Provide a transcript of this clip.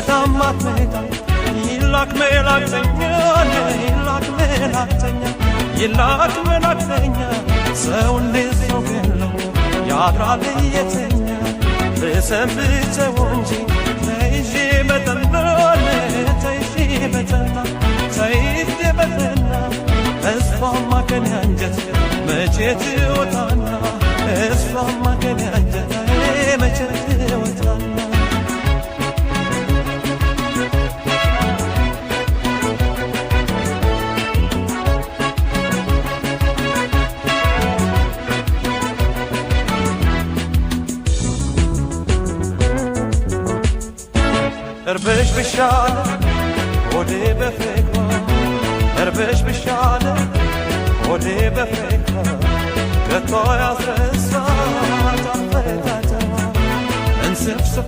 አትመጣም አትመጣም። ይላክ መላእክተኛ፣ ይላክ መላእክተኛ፣ ይላክ መላእክተኛ። ሰው እንዴት ሰው ገሎ ያድራል እየተኛ? ልሰንብተው እንጂ ተይዤ በጠና፣ ተይዤ በጠና፣ ተይዤ በጠና። እሷማ ከኔ አንጀት መቼ ትወጣና? እሷማ ከኔ አንጀት መቼ ትወጣና? እርብሽ ብሻለ ሆዴ በፍቅሯ፣ እርብሽ ብሻለ ሆዴ በፍቅሯ። ከቶ ያስረሳት አፈጣጠሯ እንስፍስፍ።